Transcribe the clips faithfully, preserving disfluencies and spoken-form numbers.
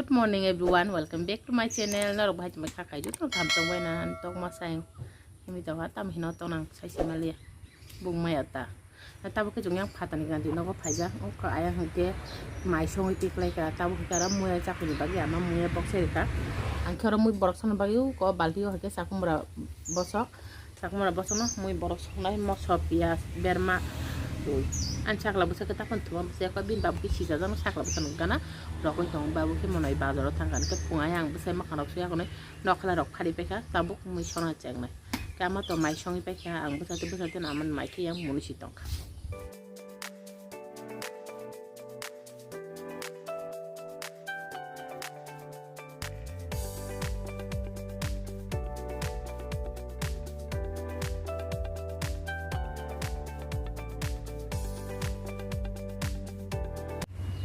Good morning everyone, welcome back to my channel. Norok bahai tongbai kha kaidu tong tham tong bai na tong ma sai. Himi tong ha tam hino tong nang sai se maliya. Bung maya ta. Na tabuk khe chwng yang phatani gandhi nogo phaijak. Ongkha ayang hwnkhe mai songwi tiklai kha. Tabuk hwnkhe aro muya chakuni bagwi ama muya bokse rikha. Ang khe oro mui borok songni bagwi ko balti o hwnkhe chakumra bosok. Chakumara bosongno mui borok songnai moso, piyaj, berma, twi. Ani sakla bwsa khe takhon thuma bwsa yakha bini babu khe sijajakno sakla bwsa nukgana rokoi tongo. Babu khe monai bazaro thangkha, hwnkhe phung ayang bwsai mwkhangrok sui yakhonwi nokhala rok phari paikha, tabuk mui sona chengnai. Khe ama to mai songwi paikha, ang bwsa twi bwsa twi amani mai khe yang muni si tongkha.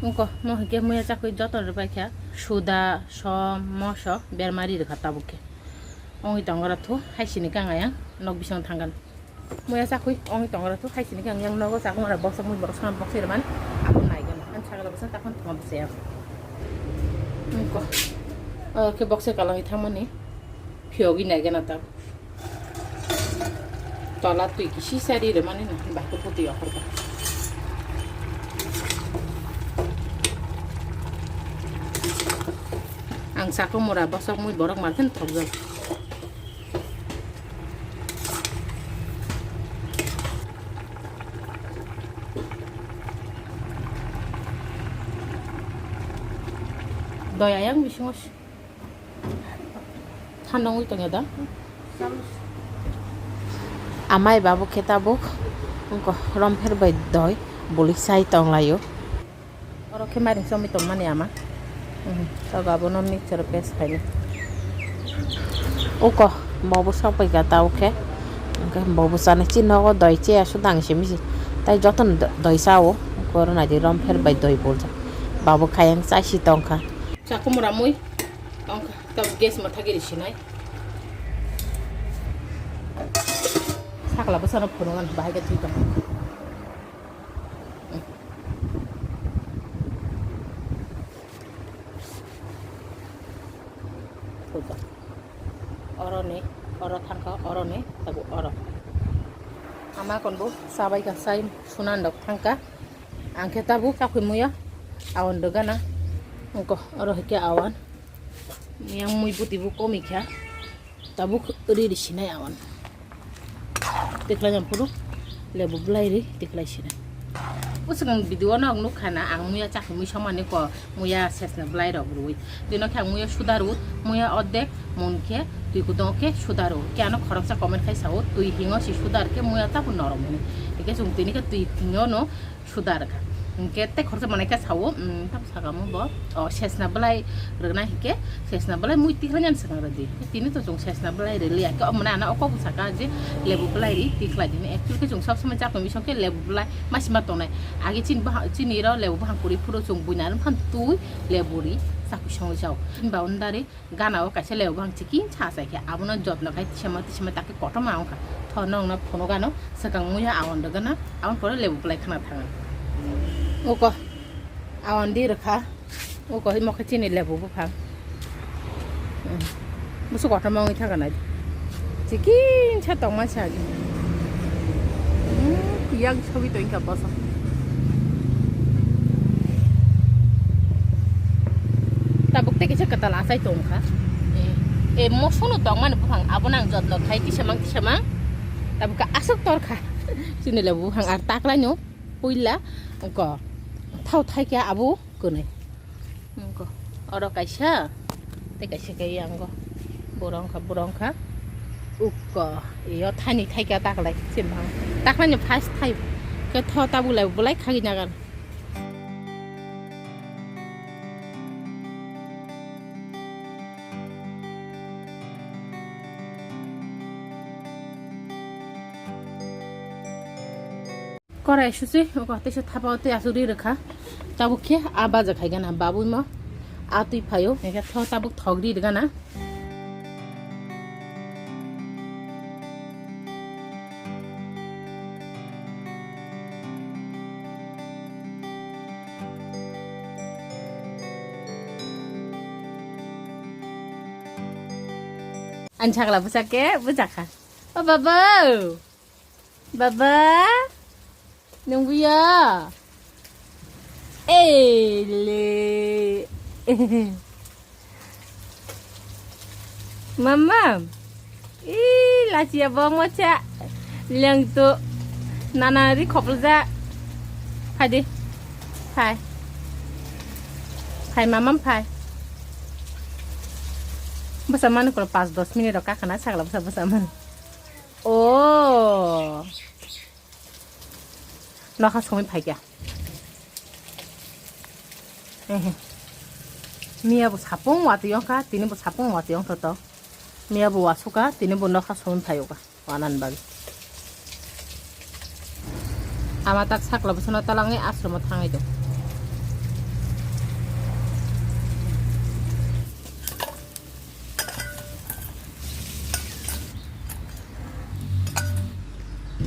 Ungko, mo hwnkhe muya chakwi joto rwbai kha, suda, som, moso, bermari rwkha tabuk khe. Ongwi tongo rw thu, hai sini kang ayang, nok bising thangkhan. Muya chakhui ongwi tongo rw thu, hai sini khe ang yang nogo chakumara boksa mui borok songna boksa rwmani abo naigana. Ani sakla bwsa takhon thuma bwsa ya. Ungko. O khe boksa kalangwi thangmani phiyogwi naigana ta. Tola twi kisi sari rwmani na bakhe phuti okhorkha. Ang chakumara bosok mui borok mar khe thokjak. Doi ayang bisingo s-, thandongwi tongya da? Amai babu khe tabuk ungko rompher bai doi bulik sai tonglaio. Oro khe mairum chomwi tongmani ama. Mhm, tok abono mixture paste khaini. Uko, bobo sokphaikha ta ukhe. Hwnkhe bobo chani chini nogo doi che aswk dang simi se. Tai jotono do-, doi chao. Uko oro naidi rompher bai doi buljak. Babu kayang chai si tongkha. Chakumura mui tongkha. Tabuk gas mwthagwi risinai. Sakla bwsano phunuknani bahai khe thwi tongkha. Puja. Oroni, oro thangkha, oroni, tabuk oro. Ama konbo sabai ka sai sunan dok thangkha. Angkhe tabuk chakhui muya. Awan dogana. Ungko oro hikhe awan. Yang mui buti bu komi kha. Tabuk ri ri sinai awan. Tikhlai jang phuru lebu bwlai ri tikhlai sinai. Usukang video no ang nukha na ang muya chakhi mui somani ko muya sesna bwlai rok rwi. Dino khe ang muya suda rw, muya ordek mun khe twi kudong khe suda rw. Khe ano khoroksa comment khai sao twi hingo si suda rw khe muya tabuk norom hini. Hikhe chwng tini khe twi hingo no suda rwkha. Hwnkhe tei khoroksa manai khe sao, um, tamo sakamo bo, o, sesna bwlai rwna hinkhe sesna bwlai mui tikhlai nani swkang rwdi. Tini to chwng sesna bwlai rwliya khe, o, mwnai ano o kok saka je lebu bwlai ri tikhlai dini. Actually khe chwng sob somoi chakmani bising khe lebu bwlai masima tongnai. Age chini bahang, chini ro lebu bahang kwrwi phuru chwng buina rwkha twi lebu ri chakwi songwi chao. Boundary Gana o kaisa lebu bwkhang chikin sa achai khe abono jotno khai tisama tisama takhe kotorma wngkha. Tho nokno phunukgano swkang muya awan rwgana aboni pore lebu bwlai khna thangna. Uko awan di rwkha. Uko himo khe chini lebu bwkhang. Hmm. Busu kotorma wngwi thangkha nai. Chikin sa tongma sa agi. Hmm, yang sawi tongkha bosa. Tabuk tei kaisa kwtal achai tongkha. E, e, moso no tongmani buphang, abono ang jotno khai tisamang tisamang. Tabuk khe aswk torkha. Chini lebu buphang ar taklaino puila ko thao thaikha abo kwnwi. Ko oro kaisa, tei kaisa khe yango. Borong kha, borong kha. Ukko, iyo thani thaikha taklai. Chimphang. Taklaino first thai. Khe tho tabuk lebu bwlai khagwi nagan. Korai susi, oko teisa thapa o tei aswk ri rwkha. Tabuk khe a baja khai gana, babui mo a twi phaio, hingkhe tho tabuk thok ri rwgana. Ang sakla bwsa khe bwjakha. O baba! Baba! Nungguya? Ele! Mama! Ih, lachiya bo mocha. Lengtu. Nana ri khopla ja. Phai di. Phai. Phai, mamam, phai. Bwsa mani kolo pas dos minute rok kakhana sakla bwsa bwsa mani. Oh. Nokha songwi phaikha. Ehe. Miya bo sapung watwi wngkha, tini bo sapung watwi wngthoto. Miya bo wasukha, tini bo nokha songwi phaiyokha. Wanan bagwi. Ama tak sakla bwsano talangwi ashromo thangwi do.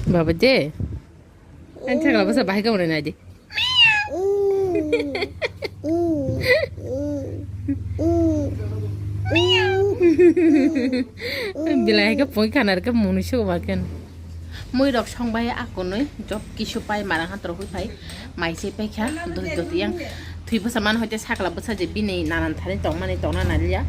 Baba je. Ang sakla bwsa bahai ka mwnai nai di. Bilai hai ka poi kanar ka mwnwi sugo ba ken. Mui rok song bai akonwi job kisu pai marang ha torok pai mai se pai kha doti doti yang. Thwi bwsa man hoite sakla bwsa je bini nanan thani tongmani tongna naliya.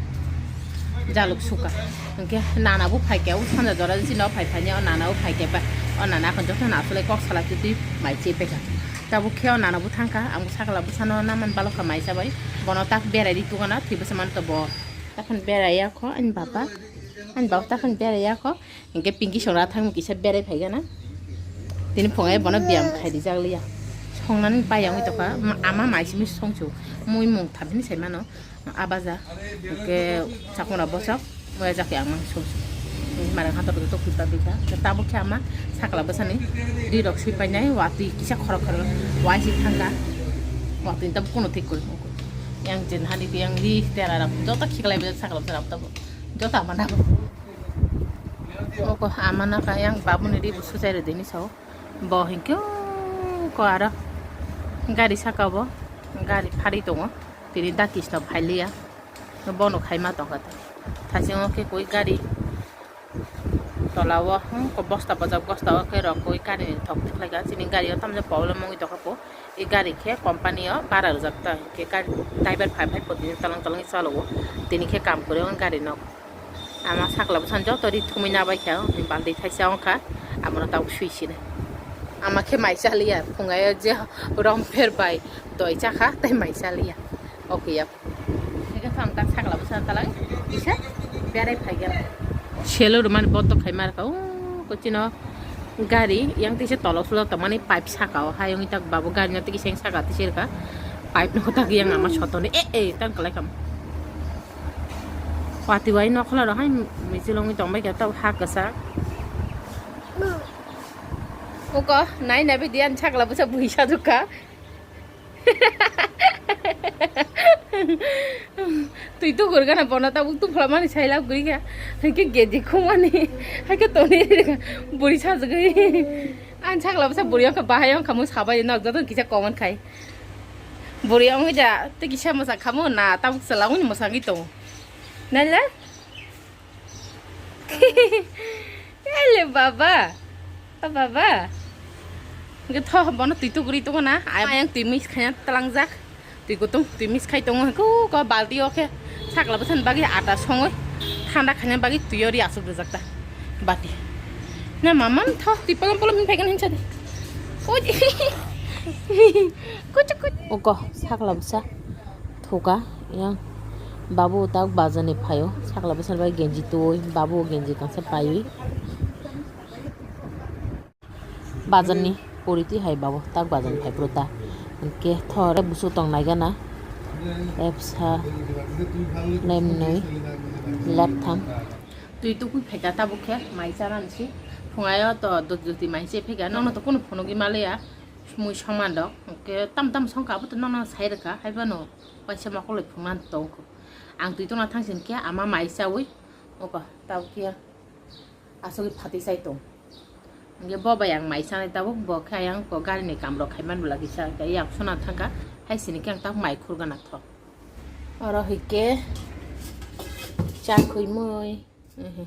Jaluk suka. Hwnkhe nana bo phaikhe o sanja jora chini o phai phai o nana bo phaikhe ba o nana akhon joto na aswlai kok sala twi twi mai chepekha. Tabuk khe o nana bo thangkha ang bo sakla bwsano naman balokha maisa bai bono tak berai ri tongana thwi bwsa man to bo takhon berai ya kho ani baba ani baba takhon berai ya kho. Hingke pinki songra thang kisa berai phai gana. Tini phungai bono biyam khai rijak liya. Songnani pai yang tokha. Ma-, ama mai simi songsu. Mui mung thamhini sai mano. Abaja. Hingke chakmura bosok. Mui ajak yang mang songsu. Mara khator to khulpa bika. Tabuk khe ama sakla bwsani. Di rok sui painai. Watwi kisa khorok khorok. Waisi thangka. Watwi tabuk kuno thik kul. Yang jen hani yang di tera rok. Joto khiklai bwsani sakla bwsani tabuk. Joto ama nabo. Oko ama naka yang babuni ri bo sujai rwdini sao. Bo hinkhe ko aro gari saka bo gari phari tongo. Tini dakis no phailiya. Bono khaima tongkha ta. Thasingo khe koi gari tola o hmm, ko bosta bojak bosta o khe rok koi gari ni thok thik laika. Chini gari o tamjak problem wngwi tongkha po. I gari khe company o bara rwjak ta. Khe gari driver phai phai po tini talang talang chalo o. Tini khe kam kwrwi o gari nok. Ama sakla bwsano joto ri thumwi nabai kha, balti thaisa wngkha, amono tabuk sui sinai. Ama khe mai chaliya, phungai o je rom pher bai doi chakha, tei mai chaliya. Oke ya. Hingke thang tak sakla bwsano talai kisa berai phai gana. Selo rwmani bondo khai mar kha, o kochino gari yang tisa tolo sulo tongmani pipe saka o, hayung tak babu gari no tisa saka tisa rwkha, pipe no tak yang ama sotoni, e, e, tang kalai kam. Pati wai nokhola rok hai michilongwi tongbai khe tabuk ha kwchak. Uko nai nai bidi ani sakla bwsa bui sajukha. Twi tukur gana bono tabuk tupla mani sailak gwi kha. Haikhe geji khumani. Haikhe toni buri sajagwi. Ani sakla bwsa buri wngkha bahai wngkha mung sabai nok joto kisa comment khai. Buri wngwi da tei kisa mwsa khamu na tabuk chwla wngni mwsagwi tongo. Naila? Ele baba. O baba. Hingke tho bono twi tuguri tongo na. Ayang twi mix khaina tlangjak. Twi kutung twi mix khai tongo. Ko ko balti o khe sakla bwsani bagwi ata songwi thanda khaina bagwi twi o ri asuk rijak ta. Bati. Na mamam tho twi polom polom hin phaikan hin sadi. Kuch. Kuch kuch. Oko sakla bwsa. Thuka yang babu tak bazar ni phaio sakla bwsani bai genji twi babu genji kansa paiwi bazar ni pori twi hai babu tak bazar ni phai phuru ta hingke thore busu tong nai gana epsa lemnoi leptham. Twi tukui phaika tabuk khe mai chanani si phungai o to doti doti mai se phaika nono to kunu phunugwi maliya mui soman rok hingke tam tam songkha abo to nono sai rwkha hai phano. Waisa mokol bai phungnani tongkho. Ang twi tongna thangsin khe ama mai chawi oko tabuk khe asugwi phatwi chai tong. Hingke bo bai ang mai chanai tabuk bo khe ayang ko gari ni kam rok khai man bwla kisa khe yak sona thangkha hai sini khe ang tabuk mai khurgana thok. Oro hwnkhe cha khwi mui. Mhm.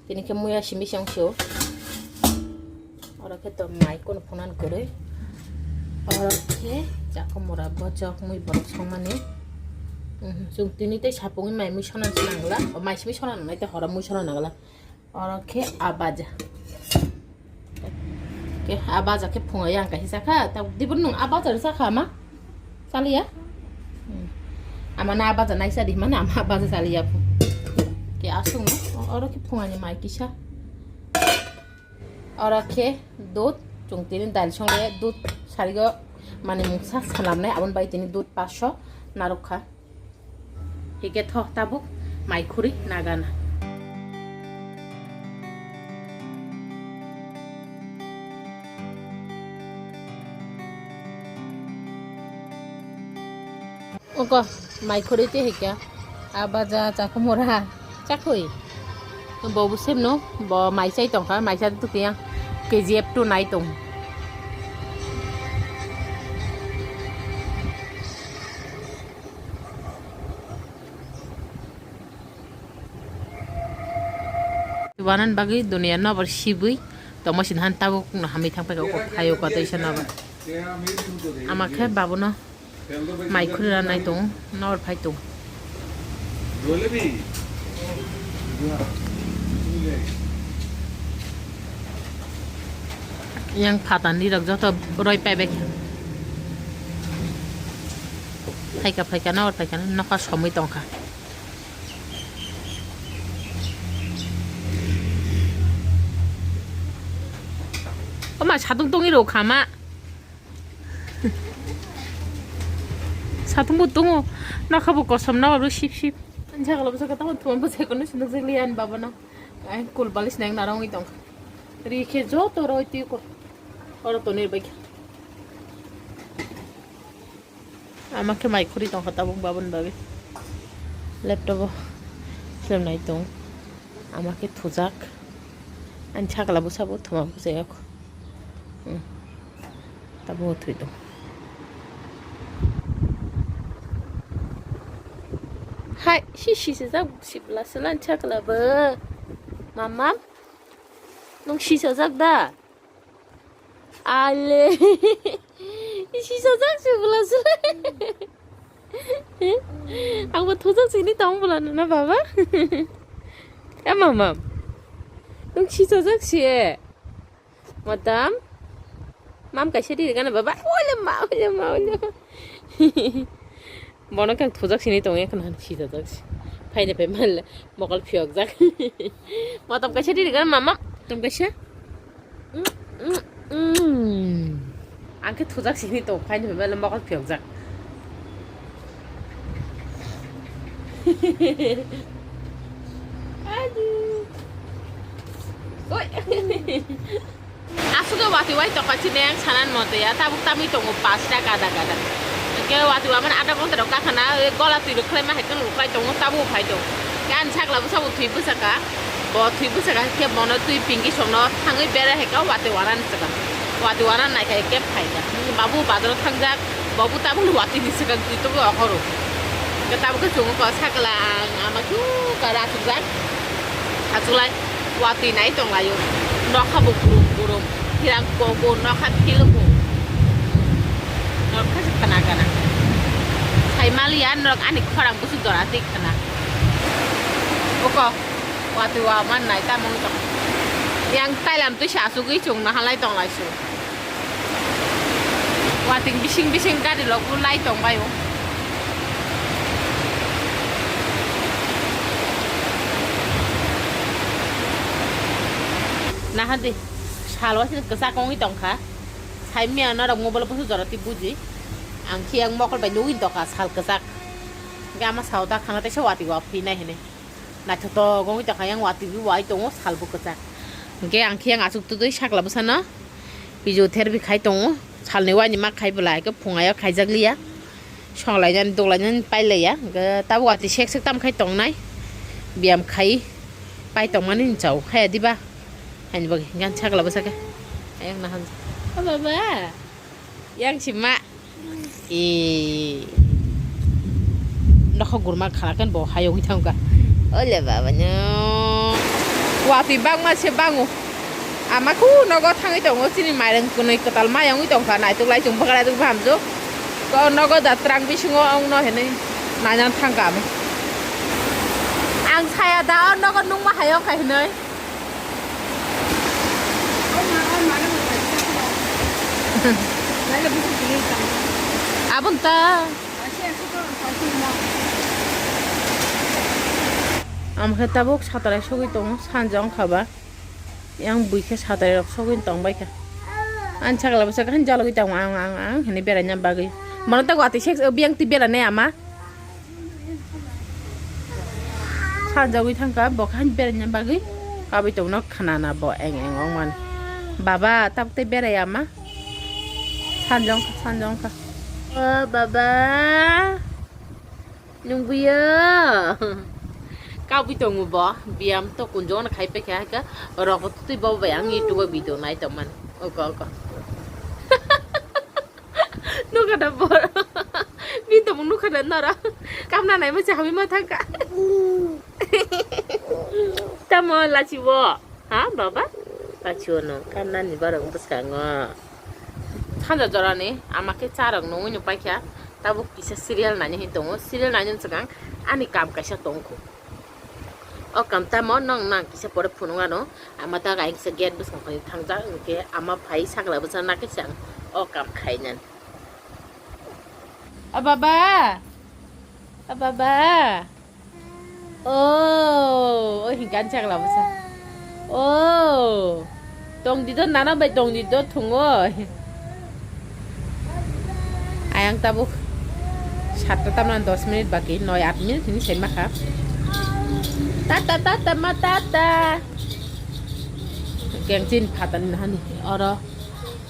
Tini khe muya simi song sio. Oro khe to mai kono phunan kwrwi. Oro khe chakho mura bojok mui borok songmani. Mhm, chwng tini tei sapungni mai mui sona nangla. O mai simi sona nangnai tei horo mui sona nangla. Oro khe a baja. Khe a baja khe phunga yang kaisa kha. Ta dibur nung a baja sa kha ma? Chaliya? Hmm. Ama na a baja naisa di mana ama a baja chaliya phu. Khe asung no. O-, oro khe phungani mai kisa. Oro khe dud, chwng tini dal songre dud sarigo mani mungsa salamnai aboni bai tini dud paso narwkha. Hike tho tabuk mai khuri nagana. Oko mai khuri te hika. A baja chakhumura chakhui. Bo busem no bo mai chai tongkha, mai chai tu kiyang K G F two nai tong. Wanan bagwi dunia nobar sibwi tongma sin han tabuk no hamwi thang paikha uko phaio koto isa nobar. Ama khe babuno mai khuri ranai tong nor phai tong. Yang phatani rok joto roi paibai kha. Phaika phaika nor phaika nokha somwi tongkha. Oma satung tongwi rw kha ma. Satung bo tongo, nokha bo kosom na oro sip sip. Ani sakalo bwsakhe tamo thuma bwsai kono sinok jak liya ani baba no. Ai kul balis nang narong wi tong. Ri khe joto roi twi ko. Oro tonwi bai khe. Ama khe mai khuri tongkha tabuk baboni bagwi. Laptop o film nai tong. Ama khe thujak. Ani sakla bwsa bo thuma bwsa yak. Hmm. Tabuk thwi tong. Hai, si si se jak si bwla se lan sakla bo. Mamam. Nung si sajak da? Ale. Sisajak se bwla se. Ang bo thujak sini tong bwla na baba. Ama mam. Nung sisajak se. Madam. Mam kaisa ri gana baba. Ole ma, ole ma, ole ma. Bono khe ang thujak sini tongo, ekhono han sijajak si. Phaini phai manle mokol phiyokjak. Motom kaisa riri gan mama. Motom kaisa. Mm, mm, mm. Ang khe thujak sini tong, phaini phai manle mokol phiyokjak. Adi. Oi. Aswk watwi wai tongkha chini yang sanan moto ya, tabuk tamwi tongo pasta gada gada. Hwnkhe watwi wamani adha ghonta rok kakhana, gola twi rok khlaima hai kheno rwkhlai tongo, tabuk phai tongo. Khe ani sakla bwsa bo thwi bwsakha, bo thwi bwsakha khe bono twi pinki songno thangwi berai hai kha watwi wanani swkang. Watwi wanani naikha khe phaikha. Babu bazaro thangjak, babu tabukni watwini swkang twi tongwi okhoro. Khe tabuk khe chungo kha sakla ang ama khe kara aswkjak. Achuklai. Watwi nai tonglaio. Nokha bo kurum kurum. Hirang kogo nokha thilumo. Nokha se khana gana. Sai maliya norok ani khorang busu jora twi khana. Oko. Watwi wa man nai tamo wng tong. Yang Thailand twi sa asugwi chung nahalai tonglai su. Watwi bising bising gari rok bo lai tongbai o. Nahadi, salwa se kwchak wngwi tongkha. Saimya norok mobile busu jora twi buji. Ang khe yang mokol bai nugwi tongkha sal kwchak. Hwnkhe ama sao ta khana teisa watwi wa phinai hinwi. Naithotok wngwi tongkha yang watwi bi wai tongo sal bo kwchak. Hwnkhe ang khe yang aswk twtwi sakla bwsano. Physiotherapy khai tongo. Salni waini ma khai bwla, hwnkhe phungaio khaijak liya. Songlainani, doglainani pailaiya. Hwnkhe tabuk watwi sek sek tam khai tongnai. Biyam khai pai tongmani hinwi chao. Haya diba? Haini bagwi hwnkhe ani sakla bwsakhe. Ayang nahan. O baba. Yang si ma. E. Nokha gurma khana khe bo hayung thangkha. Ole baba no. Watwi bangma se bango. Ama khu nogo thangwi tongo, chini mairang kwnwi kwtal maya wngwi tongkha, naituk lai chwng bwkha naituk bahamjwk. Ko nogo da twrang bisingo wngno hinwi nainang thangkha ama. Ang saya da o nogo nungma hai wngkha hinwi. Aboni ta. Ang khe tabuk satarai sogwi tongo, sanja wngkha ba. Yang bui khe satarai rok sogwi tong bai kha. Ani sakla bwsa khe jalogwi tongo ang, ang, ang hinwi beraina bagwi. Mano ta watwi sek biyang twi bera nai ama. Sanjagwi thangkha bo khe beraina bagwi. Kabui tongno khwnana bo eng eng wngmani. Baba, tabuk tei berai ama. Sanjong kha, sanjong kha. O baba. Nungbuyo. Kabui tongo bo. Biyam to kunjongno khai paikha, haikhe rogo twi bo bai ang YouTube o video nai tongmani. Oko, oko. Nukha da bor. Bini tongmung nukha da nara. Kamna naima se hamwi ma thangkha. Tamo lachibo? Ha, baba? Lachibo no. Kamna ni borok bwskango. Sanja jorani ama khe charok nungwi nung paikha. Tabuk kisa serial naini hin tongo. Serial naini swkang ani kam kaisa tongkho. O kam tamo nong nang kisa pore phunuk ano. Ama ta kaisa gate bwskango thangjak, hinkhe ama phai sakla bwsa nakhe se ang o kam khainani. O baba, o baba. O, o hinkhe ani sakla bwsa. O, tongdi do nana bai tongdi do thungoi. Ayang tabuk satta tamna dos minute baki, noi at minute hini sai makha. Tata, tata, ma, tata. Kengchin phatani nahani oro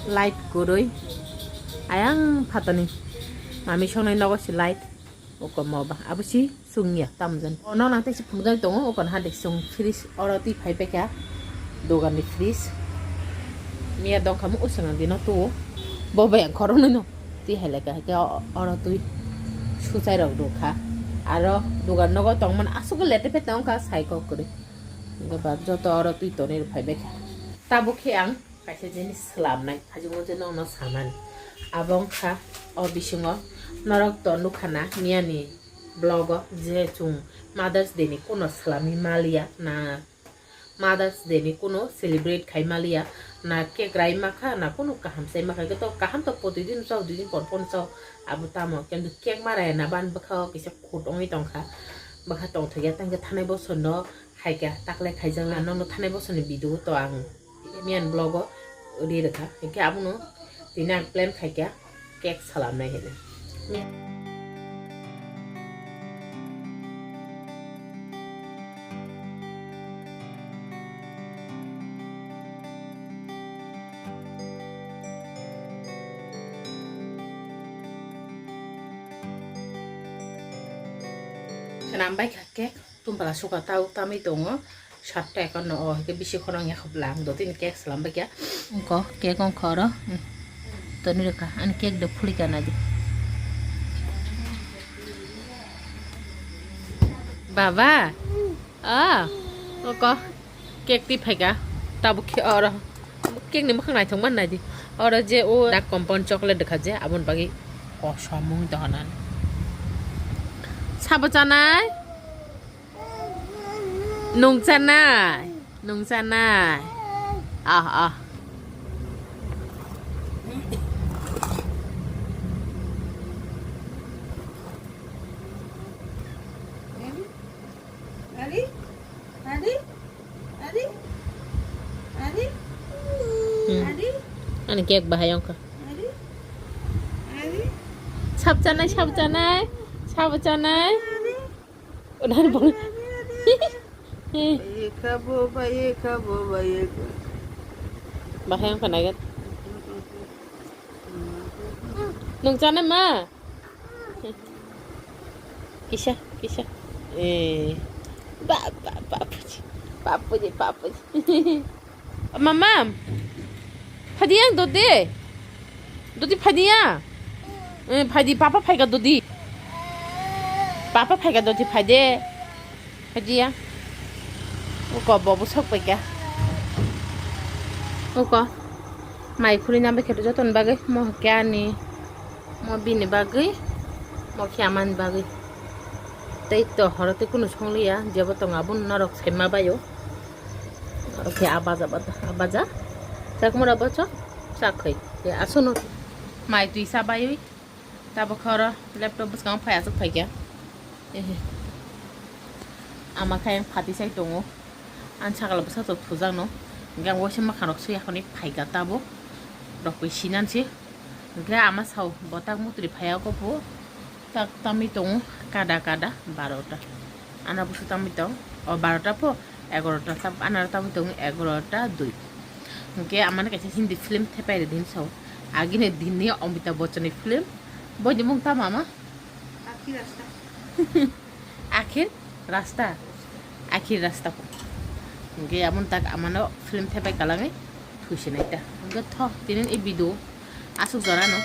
light kwrwi. Ayang phatani mami songnai nogo si light. Uko mo ba abo si sungya tamjani. Ono nang tei si phunukjani tongo, uko naha de sung fridge oro twi phai paikha dogan ni fridge. Miya dongkha mo usung ang dino tuo. Bo bai ang khoroknwi no twi hai lekha, haikhe o-, oro twi suchai rok rwkha. Aro dogan nogo tongmani aswk lete pete wngkha sai kok kwrwi. Hinkhe ba joto oro twi tonwi rw phai baikha. Tabuk khe ang kaisa jinis swlamnai, hajingo je nokno samani. Abo wngkha o bisingo norok to nukha na, miyani vlog o je chwng Mother's Day ni kuno swlamwi maliya na, Mother's Day ni kuno celebrate khai maliya na, cake rai makha na, kuno kaham sai makha, to kaham to poti din chao, dui din por por chao, abo tamo, kintu cake ma rai na ban bwkha o kisa khut wngwi tongkha, bwkha tongthokya tangkhe thanai bosor no. Haikhe takle khaijak, ang nokno thanai bosoni video to ang miyan vlog o ri rwkha. Hinkhe abono tini ang plan khaikha cake salamnai hinwi. Swnam bai kha cake. Tumpala suka tau tamwi tongo, satta ekan no o, hwnkhe bisi khorang ya khobla ang dotini cake salam baikha. Wngkha cake wngkha oro, hmm. Toni rwkha, ani cake de phulika naidi. Baba, ah, wngkha cake twi phaikha, tabuk khe oro. Cake ni mwkhang naithok man naidi. Oro je o dark compound chocolate rwkha je, aboni bagwi kosom wng tongkha nani. Sabo chanai? Nung chanai? Nung chanai? Ah, ah. Adi? Adi? Adi? Adi? Hmm. Adi? Ani cake bahai wngkha. Adi? Adi? Sab chanai, sab chanai, sab chanai. Adi? Udah, adi, bang. Adi, adi, adi. Baye kabo, baye kabo, baye kabo. Bahai wngkha naigat. Nung chanai ma? Kisa, kisa. Eh. Ba, ba, bapuji. Bapuji, bapuji. Mama. Phadi yang dodi. Dodi phadi ya. Eh, phadi papa phaika dodi. Papa phaika dodi phade. Phadi ya. Uko bobo sok paikha. Uko mai khuri na bekhe joton bagwi mo khe ani mo bini bagwi mo khe amani bagwi. Tei to horo tei kunu songliya jebo tongo abo norok saima baio. Oro khe abaja abaja. Chakmura bocho chakhai. Te asono mai twi sa baiwi. Tabuk khe oro laptop bwskango phai aswk phaikha. Ehe. Ama khe ayang phati sai tongo. Ani sakalo bwsa tok thujakno. Hingke ang waisa mwkhangrok sui akhoni phaikha tabuk. Rokwi sinansi. Hingke ama sao bo tak mutri phaiya khe bo tak tamwi tongo kada kada barota. Ana busu tamwi tong. O barota po egarota tab-, anaro tamwi tongo egarota dui. Hingke amani kaisa Hindi film thepai rwdi hinwi sao. Agini dinni Amitabh Bachchanni film. Boini mung tamo ama? Akhir Rasta. Akhir Rasta. Akhir Rasta po. Hingke amon tak amano film thepai kalangwi thuisinai ta. Hingke tho tinin i video aswk jorano.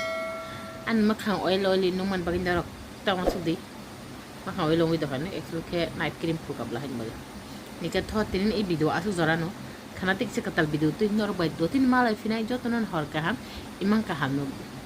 Ani mwkhang oil oil nungman bagwi norok tamo sukdi. Mwkhang oil wngwi dophani, actually khe night cream phurkha bwla haino bagwi. Hingke tho tinin i video aswk jorano. Khana tik se kwtal video twi norok bai dotini malai phinai jotono hor kaham, imang kaham nukdi.